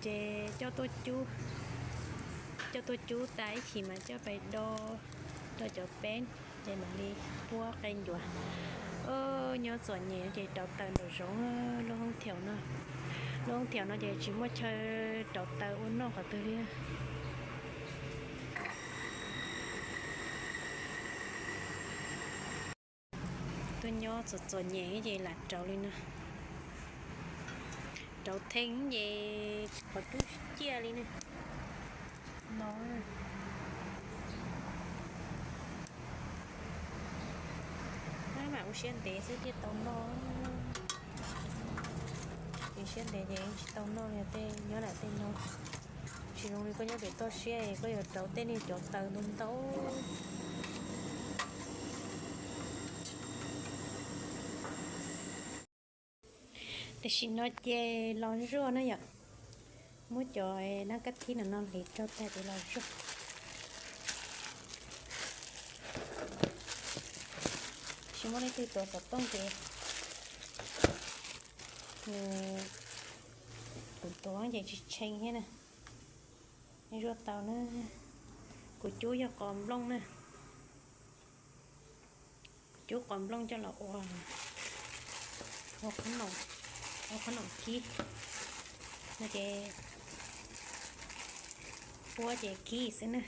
Ces coj tuaj cub, coj tuaj cub tas ib chim mas coj pais do rau cov peb, ces mam li puab qe ncuav. Nyob txom nyem ces rauv taws nraum zoov, lub hoob thiaum no, lub hoob thiaum no ces tsis muaj chaw rauv taws ua noj qhov twg li. Tuaj nyob txom txom nyem ces lam rauv li no. Rauv theej ces qhov cub ciaj li ne. No, mam ua siab ntev xwb thiaj tau noj. Tsis siab ntev ces tsis tau noj li tej nyob lam tej no. Tsis zoo li koj nyob pem toj siab es koj yuav rauv tej niag cov taws ntau ntau. Tam sim no ces los zuaj na yom. Muab cov nab kab thib no no hliv rau tag ces los zuaj. Tsis muaj leej twg tuav xov tooj ces nws, kuv tuav ces tsis tshee thiab na. Zuaj tau na. Kuv cub yog qos nplooj na. Kuv cub qos nplooj coj los ua, ua qhob noom kib no ces puab ces kib xwb na.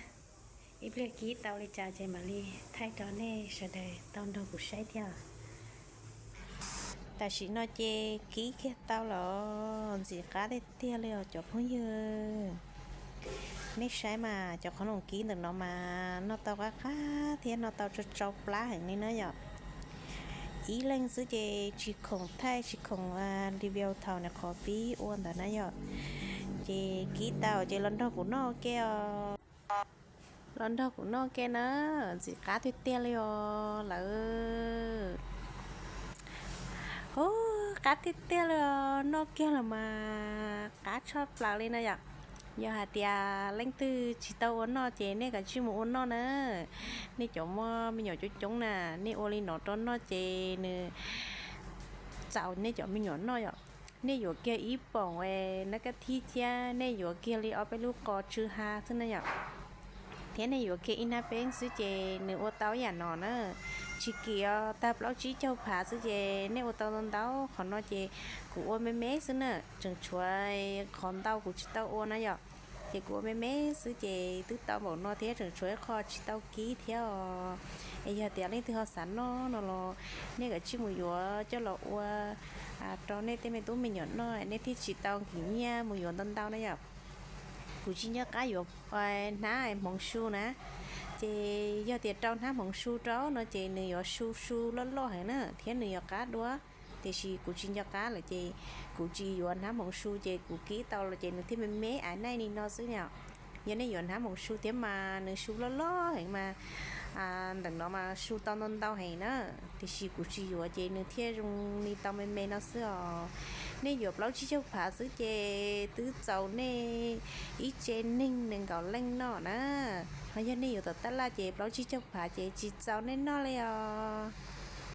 Ib pliag kib tau li cas ces mam li thaij rau nej sawv daws tau nrog kuv saib thiab. Tam sim no ces kib kiag tau los ntxim qab tiag tiag li os cov phooj ywg. Nej saib mas cov qhob noom kib ntawm no mas noj tau qab qab thiab noj tau tsau tsau plab heev li na yom. Ib leeg xwb ces tsis khoom thaij tsis khoom review thaum nws qhov pib ua ntawd na yom. Ces kib tau ces los nrog kuv noj ke os. Los nrog kuv noj ke na, ntxim qab tiag tiag li os lawv. Ub, qab tiag tiag li os, noj kiag los mas qab tshaj plaws li na yom. Yog hais tias leej twg tsis tau ua noj ces nej kav tsij mus ua noj na. Nej cov muaj me nyuam coob coob na, nej ua li no rau noj ces nws txaus nej cov me nyuam noj yom. Nej yuav kiag ib poom nab kab thib thiab nej yuav kiag li ob peb lub qos tsw ha xwb na yom. Thiab nej yuav kiag ib hnab peeb xwb ces nws ua tau ib yam no na. Tsis kim os, tag plaub tsib caug phav xwb ces nej ua tau ntau ntau. Qhov no ces kuv ua me me xwb na, tseem tshuav qhov ntau kuv tsis tau ua na yom. Ces kuv ua me me xwb ces twb tau npaum no thiab tseem tshuav ib qho tsis tau kib thiab os. Es yog tias leej twg ho xav noj no los nej kav tsij mus yuav coj los ua rau nej tej me tub me nyuam noj, nej thiaj tsis tau nkim nyiaj mus yuav ntau ntau na yom. Kuv tsis nco qab yuav hnab hmoov su na, ces yog tias rau hnab hmoov su rau no ces nws yuav su su loj loj heev na thiab nws yuav qab dua. Tiam sis kuv tsis nco qab lawm ces kuv tsis yuav hnab hmoov su ces kuv kib tau los ces nws thiaj me me aiv naij li no xwb yom. Yog nej yuav hnab hmoov su thiab mas nws su loj loj heev mas ntawm no mas su tau ntau ntau heev na. Tiam sis kuv tsis yuav ces nws thiaj zoo li tau me me no xwb os. Nej yuav plaub tsib caug phav xwb ces twb txaus nej ib tse neeg nees nkaum leej noj na. Ho yog nej yuav tom tab laj ces plaub tsib caug phav ces tsis txaus nej noj li os.